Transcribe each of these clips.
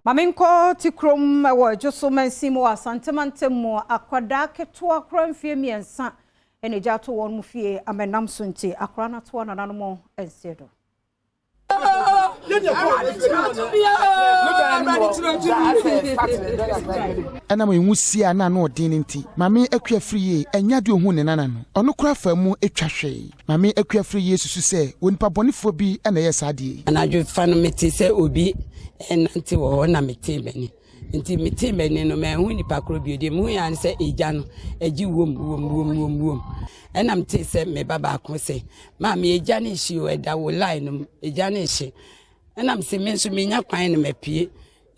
Ma menkɔ Tikrom wɔ Adwoso mansin mu wɔ Asante mantam mu. Akwadaa ketewa kora mfeɛ 3 ɛna gya ato wɔn mu fie amɛnam so, nti akwadaa no atoa nananom nseɛ do. Ɛnam nwusie a na ano ɔden no nti, Maame Akua Afriyie anya de ohuu ne nana no. Ɔno koraa faa mu twa hwee. Maame Akua Afriyie susu sɛ onipa bɔnefoɔ bi na ɛyɛɛ saa adeɛ yi. Anadwo fa no, metee sɛ obi renante wɔ hɔ na metee m'ani. Nti metee m'ani no, manhu nipa korɔ bio. Deɛ mehu yɛ ne sɛ egya no agye wom wom wom wom wom. Ɛna metee sɛ me ba baako sɛ, "Maame, egya no ehye o, ɛda wo line no mu, egya no ehye." Ɛna mese me nso menya kwan na mapue.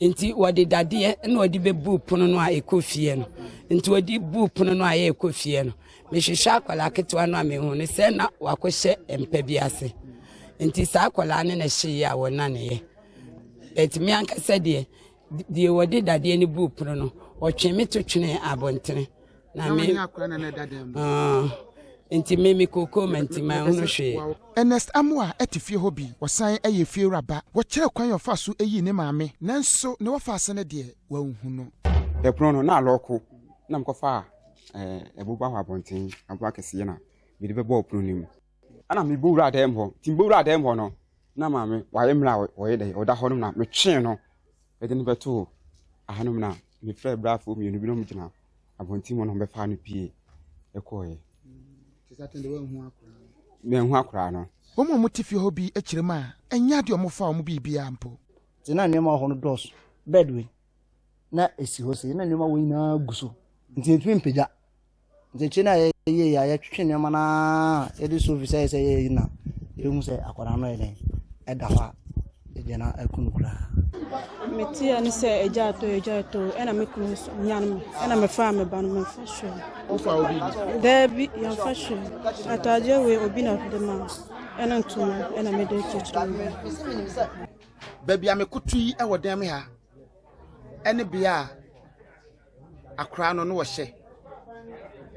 Nti wɔde dadeɛ na wɔde bɛbu pono no a ɛkɔ fie no. Nti wɔde bu pono no a ɛkɔ fie no, mehwehwɛ akwadaa ketewa no a mehu no sɛ na wakɔhyɛ mpa bi ase. Nti saa akwadaa no na ɛhyeeɛ a wɔnaneeɛ. But me ankasa deɛ, deɛ wɔde dadeɛ no buu pono no, ɔtwe me to twene abɔntene. Na me nti me kooko ma nti manhunu hwee. Ernest Amoah te fie hɔ bi. Ɔsan yɛ fiewura ba. Wɔkyerɛ kwan a ɔfaa so yii ne maame, nanso ne wɔfaase no deɛ, wanhu no. Ɛpono no na alɔɔko na mekɔfaa ɛboba hɔ abɔnten, aboa kɛseɛ na mede bɛbɔɔ pono no mu. Ɛna mebɔ wuraa dan mu hɔ, nti mebɔ wuraa dan mu hɔ no, na maame wayɛ mmerɛ a ɔyɛ dɛ ɔda hɔ nom na metwee no de no bɛtoo ahanom na mefrɛɛ braafoɔ mmienu bi na wɔgyina abɔnten mu na wɔbɛfaa no pie kɔeɛ. Manhu akwaraa no. Wɔn a wɔte fie hɔ bi kyerɛ mu a, ɛnyɛ adeɛ a wɔfa wɔn biribiara mpo. Nti na nneɛma wɔ hɔ no dɔɔso. Bed wei na esi hɔ sei, na nneɛma wɔ nyinaa gu so. Nti yɛntumi mpagya. Nti akyire no a yɛyɛ yɛ a yɛtwetwe nneɛma no ara yɛde sofi sɛ sɛ yɛyɛ yi na yɛhu sɛ akwadaa no yɛ dɛn ɛda hɔ a egya no aku no koraa. Meteɛ ne sɛ egya atɔ, egya atɔ, ɛna me kunu nso nyan me, ɛna mefaa me ba no, memfa hwee. Wofa wo biribi? Daabi, yɛmfa hwee. Ataadeɛ wei obi na de ma me, ɛna ntoma ɛna mede kyekyere me. Baabi a mekoto yi wɔ dan mu ha ne bea a akwaraa no na wɔhyɛ.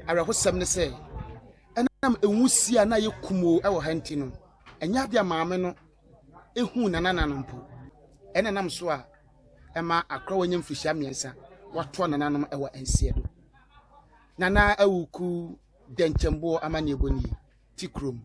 Awerɛhosɛm ne sɛ, ɛnam nwusie a na ayɛ kumoo wɔ ha nti no, ɛnyɛ adeɛ a maame no huu nanana no mpo. Ɛna nam so a ɛma akwaraa a wanya mfirihyia 3 watoa nananom wɔ nseɛ do. Nana Awuku Dɛnkyɛmboɔ amanneɛbɔ nie, ti kurom.